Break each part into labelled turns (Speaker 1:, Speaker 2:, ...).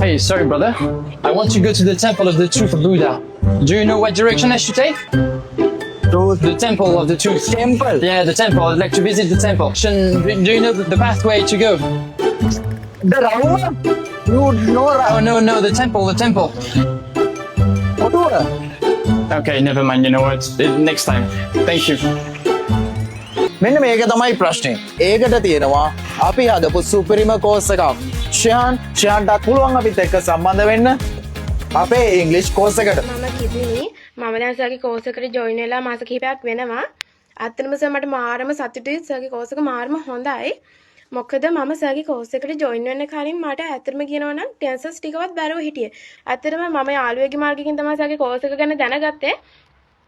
Speaker 1: Hey, sorry, brother. I want to go to the Temple of the Tooth of Buddha. Do you know what direction I should take?
Speaker 2: Tooth.
Speaker 1: The Temple of the Tooth.
Speaker 2: Temple.
Speaker 1: Yeah, the temple. I'd like to visit the temple. Do you know the pathway to go?
Speaker 2: The round one? You know
Speaker 1: Oh,
Speaker 2: round.
Speaker 1: no, the temple, the temple.
Speaker 2: Kotuwa.
Speaker 1: Okay, never mind. You know what? Next time. Thank you.
Speaker 2: මෙන්න මේක තමයි ප්‍රශ්නේ. ඒකට තියෙනවා අපි හදපු සුපිරිම course එකක්. ෂයාන්, ෂයාන්ටත් පුළුවන් අපිත් එක්ක සම්බන්ධ වෙන්න අපේ ඉංග්‍රීසි කෝස් එකට.
Speaker 3: මම කිසිනි. මම දැන් සර්ගේ කෝස් එකට ජොයින් වෙලා මාස කිහිපයක් වෙනවා. ඇත්තටම සර්, මට මාරම සතුටුයි. සර්ගේ කෝස් එක මාරම හොඳයි. මොකද මම සර්ගේ කෝස් එකට ජොයින් වෙන්න කලින් මට ඇත්තටම කියනවා නම් ටෙන්සස් ටිකවත් බැරුව හිටියේ. ඇත්තටම මම යාළුවෙක්ගේ මාර්ගයකින් තමයි සර්ගේ කෝස් එක ගැන දැනගත්තේ.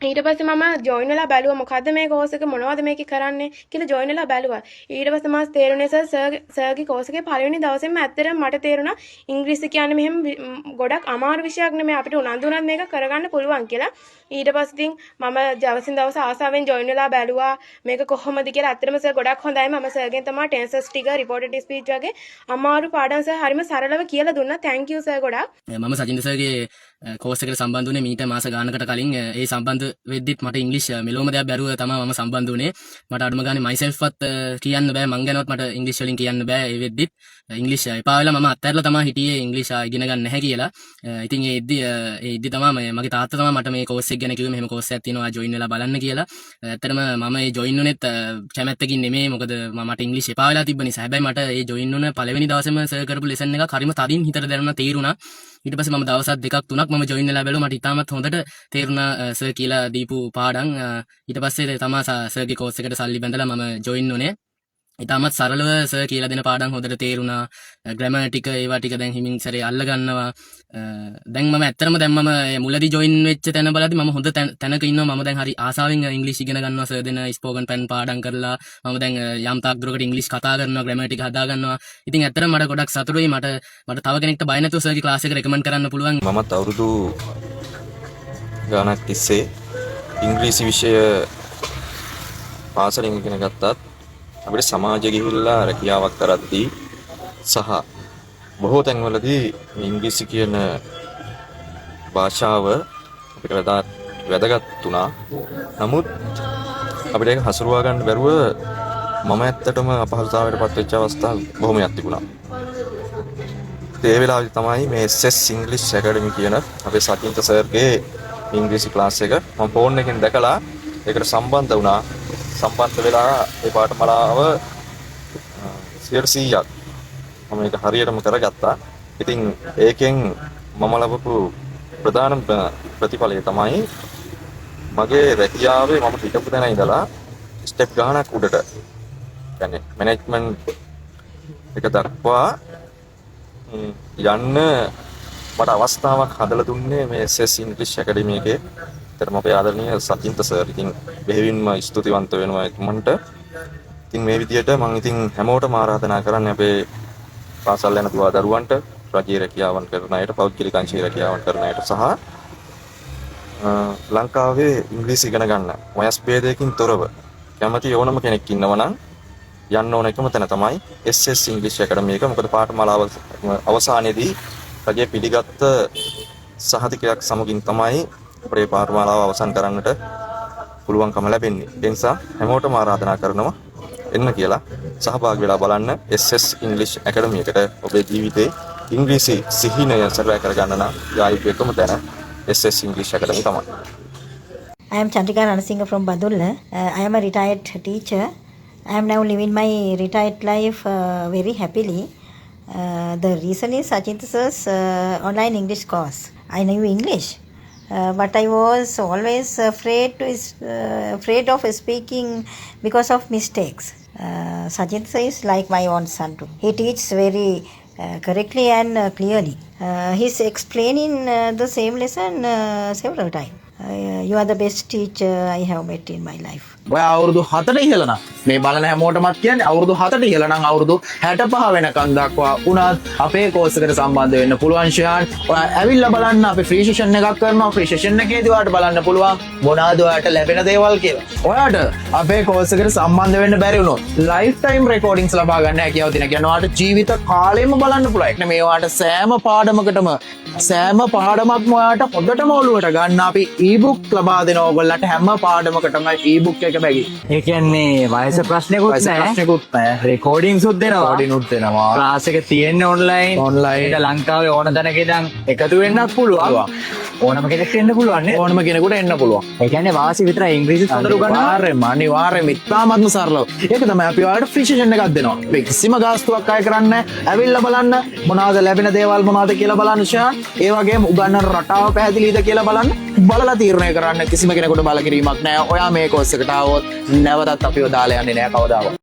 Speaker 3: ඊට පස්සේ මම ජොයින් වෙලා බැලුවා මොකද්ද මේ කෝස් එක, මොනවද මේකේ කරන්නේ කියලා ජොයින් වෙලා බැලුවා. ඊට පස්සේ මට තේරුණේ සර්, සර්ගේ කෝස් එකේ පළවෙනි දවසේම ඇත්තටම මට තේරුණා ඉංග්‍රීසි කියන්නේ මෙහෙම ගොඩක් අමාරු විෂයක් නෙමෙයි, අපිට උනන්දු වුණත් මේක කරගන්න පුළුවන් කියලා. ඊට පස්සේ ඉතින් මම දවසින් දවස ආසාවෙන් ජොයින් වෙලා බැලුවා මේක කොහොමද කියලා. ඇත්තටම සර් ගොඩක් හොඳයි. මම සර්ගෙන් තමයි ටෙන්සස් ටික, රිපෝටඩ් ස්පීච් වගේ අමාරු පාඩම් සර් හරිම සරලව කියලා දුන්නා. Thank you sir ගොඩක්.
Speaker 4: මම සචින්ත සර්ගේ කෝස් එකට සම්බන්ධ වුණේ මීට මාස ගානකට කලින්. ඒ සම්බන්ධ වෙද්දිත් මට ඉංග්‍රීසි මෙලොවම දෙයක් බැරුව තමයි මම සම්බන්ධ වුණේ. මට අඩුම ගානේ මයිසෙල්ෆ් වත් කියන්න බෑ. මං ගැනවත් මට ඉංග්‍රීසි වලින් කියන්න බෑ. ඒ වෙද්දිත් ඉංග්‍රීසි එපා වෙලා මම අත්හැරලා තමයි හිටියේ ඉංග්‍රීසි ඉගෙන ගන්න නැහැ කියලා. ඉතින් ඒ ඉද්දි තමයි මගේ තාත්තා තමයි මට මේ කෝස් එක ගැන කිව්වේ, මෙහෙම කෝස් එකක් තියෙනවා, ජොයින් වෙලා බලන්න කියලා. ඇත්තටම මම ඒ ජොයින් වුණෙත් කැමැත්තකින් නෙමෙයි, මොකද මට ඉංග්‍රීසි එපා වෙලා තිබ්බ නිසා. හැබැයි මට ඒ ජොයින් වුණ පළවෙනි දවසේම සර් කරපු ලෙසන් එකක් හරිම තදින් හිතට දැනුණා, තේරුණා. ඊට පස්සේ මම දවසක් දෙකක් තුනක් මම ජොයින් වෙලා බැලුවා. මට ඉතාමත් හොඳට තේරුණා සර් කියලා දීපු පාඩම්. ඊට පස්සේ තමා සර්ගේ කෝස් එකට සල්ලි බැඳලා මම ජොයින් වුණේ. ඉතාමත් සරලව සර් කියලා දෙන පාඩම් හොඳට තේරුණා. ග්‍රැමර් ටික ඒවා ටික දැන් හිමින් සැරේ අල්ල ගන්නවා. දැන් මම ඇත්තටම දැන් මම මුලදී ජොයින් වෙච්ච තැන බලද්දි මම හොඳ තැනක ඉන්නවා. මම දැන් හරි ආසාවෙන් ඉංග්‍රීසි ඉගෙන ගන්නවා. සර් දෙන ස්පෝකන් පැන් පාඩම් කරලා මම දැන් යම් තාක් දුරකට ඉංග්‍රීසි කතා කරනවා, ග්‍රැමර් ටික හදා ගන්නවා. ඉතින් ඇත්තටම මට ගොඩක් සතුටුයි. මට මට තව කෙනෙක්ට බය නැතුව සර්ගේ ක්ලාස් එක රෙකමන්ඩ් කරන්න පුළුවන්.
Speaker 5: මමත් අවුරුදු ගානක් තිස්සේ ඉංග්‍රීසි විෂය පාසලෙන් ඉගෙන ගත්තත්, අපිට සමාජෙ ගිහිල්ලා රැකියාවක් කරද්දී සහ බොහෝ තැන්වලදී මේ ඉංග්‍රීසි කියන භාෂාව අපිට වැදගත් වුණා. නමුත් අපිට ඒක හසුරුවා ගන්න බැරුව මම ඇත්තටම අපහසුතාවයට පත් වෙච්ච අවස්ථා බොහොමයක් තිබුණා. ඉතින් ඒ වෙලාවේදී තමයි මේ SS English Academy කියන අපේ සචින්ත සර්ගේ ඉංග්‍රීසි ක්ලාස් එක මම ෆෝන් එකෙන් දැකලා ඒකට සම්බන්ධ වුණා. සම්බන්ධ වෙලා ඒ පාඨමාලාව 100%ක් මම ඒක හරියටම කරගත්තා. ඉතින් ඒකෙන් මම ලබපු ප්‍රධානම ප්‍රතිඵලය තමයි මගේ රැකියාවේ මම හිටපු තැන ඉඳලා ස්ටෙප් ගානක් උඩට, කියන්නේ මැනේජ්මන්ට් එක දක්වා යන්න මට අවස්ථාවක් හදලා දුන්නේ මේ SS English Academy එකේ. ඇත්තටම අපේ ආදරණීය සචින්ත සර්. ඉතින් බෙහෙවින්ම ස්තුතිවන්ත වෙනවා එතුමන්ට. ඉතින් මේ විදියට මං ඉතින් හැමෝටම ආරාධනා කරන්නේ අපේ පාසල් යන දුවා දරුවන්ට, රජයේ රැකියාවන් කරන අයට, පෞද්ගලික අංශයේ රැකියාවන් කරන අයට සහ ලංකාවේ ඉංග්‍රීසි ඉගෙන ගන්න වයස් භේදයකින් තොරව කැමති ඕනම කෙනෙක් ඉන්නවා නම් යන්න ඕන එකම තැන තමයි SS English Academy එක. මොකද පාඨමාලාව අවසානයේදී රජය පිළිගත්ත සහතිකයක් සමගින් තමයි අපේ පාඨමාලාව අවසන් කරන්නට පුළුවන්කම ලැබෙන්නේ. ඒ නිසා හැමෝටම ආරාධනා කරනවා එන්න කියලා, සහභාගී වෙලා බලන්න SS English Academy එකට. ඔබේ ජීවිතේ ඉංග්‍රීසි සිහිනය සැබෑ කරගන්න නම් යා යුතු එකම තැන SS English Academy තමයි.
Speaker 6: I am Chandrika Ranasinghe from Badulla. I am a retired teacher. I am now living my retired life very happily. The reason is Sachin sir's online English course. I knew English, but I was always afraid of speaking because of mistakes. Sachin sir is like my own son too. He teaches very correctly and clearly. He's explaining the same lesson several times. You are the best teacher I have met in my life.
Speaker 2: ඔයා අවුරුදු 7ට ඉහළ නම්, මේ බලන හැමෝටමත් කියන්නේ, අවුරුදු 7ට ඉහළ නම් අවුරුදු 65 වෙනකන් දක්වා වුණත් අපේ කෝස් එකට සම්බන්ධ වෙන්න පුළුවන් ෂාන්. ඔයා ඇවිල්ලා බලන්න, අපි ෆ්‍රී සෙෂන් එකක් කරනවා. ෆ්‍රී සෙෂන් එකේදී ඔයාට බලන්න පුළුවන් මොනවාද ඔයාට ලැබෙන දේවල් කියලා. ඔයාට අපේ කෝස් එකට සම්බන්ධ වෙන්න බැරි වුණොත් ලයිෆ් ටයිම් රෙකෝඩින්ග්ස් ලබා ගන්න හැකියාව තියෙනවා. කියන්නේ ඔයාට ජීවිත කාලෙම බලන්න පුළුවන්. ඒ කියන්නේ මේ ඔයාට සෑම පාඩමකටම, සෑම පාඩමක්ම ඔයාට හොඳටම ඔළුවට ගන්න අපි ඊබුක් ලබා දෙනවා ඔයගොල්ලන්ට. හැම පාඩමකටම ඊබුක් එක බැගි.
Speaker 7: ඒ කියන්නේ වයස ප්‍රශ්නකුත්
Speaker 2: වයස
Speaker 7: නෑ.
Speaker 2: ප්‍රශ්නකුත් නෑ.
Speaker 7: රෙකෝඩින්ග්ස් උත් දෙනවා.
Speaker 2: රෙකෝඩින් උත් දෙනවා.
Speaker 7: ක්ලාස් එක තියෙන්නේ ඔන්ලයින්.
Speaker 2: ඔන්ලයින්.
Speaker 7: ඒක ලංකාවේ ඕන තැනක ඉඳන් එකතු වෙන්නත් පුළුවන්. ඕනම කෙනෙක්ට එන්න පුළුවන් නේ?
Speaker 2: ඕනම කෙනෙකුට එන්න පුළුවන්.
Speaker 7: ඒ කියන්නේ වාසි විතරයි, ඉංග්‍රීසිත් හොඳට උගන්වනවා.
Speaker 2: අනිවාර්යයෙන්ම, අනිවාර්යයෙන්ම, ඉතාමත්ම සරලව. ඒක තමයි අපි ඔයාලට ෆ්‍රී සෙෂන් එකක් දෙනවා. මේ කිසිම ගාස්තුවක් අය කරන්නේ නැහැ. ඇවිල්ලා බලන්න මොනවාද ලැබෙන දේවල් මොනවාද කියලා බලන්න ෂා. ඒ වගේම උගන්වන රටාව පැහැදිලිද කියලා බලන්න. බලලා තීරණය කරන්න. කිසිම කෙනෙකුට බල කිරීමක් නැහැ. ඔයා මේ කෝස් එකට ආවොත් නැවතත් අපිව දාලා යන්නේ නැහැ කවදාවත්.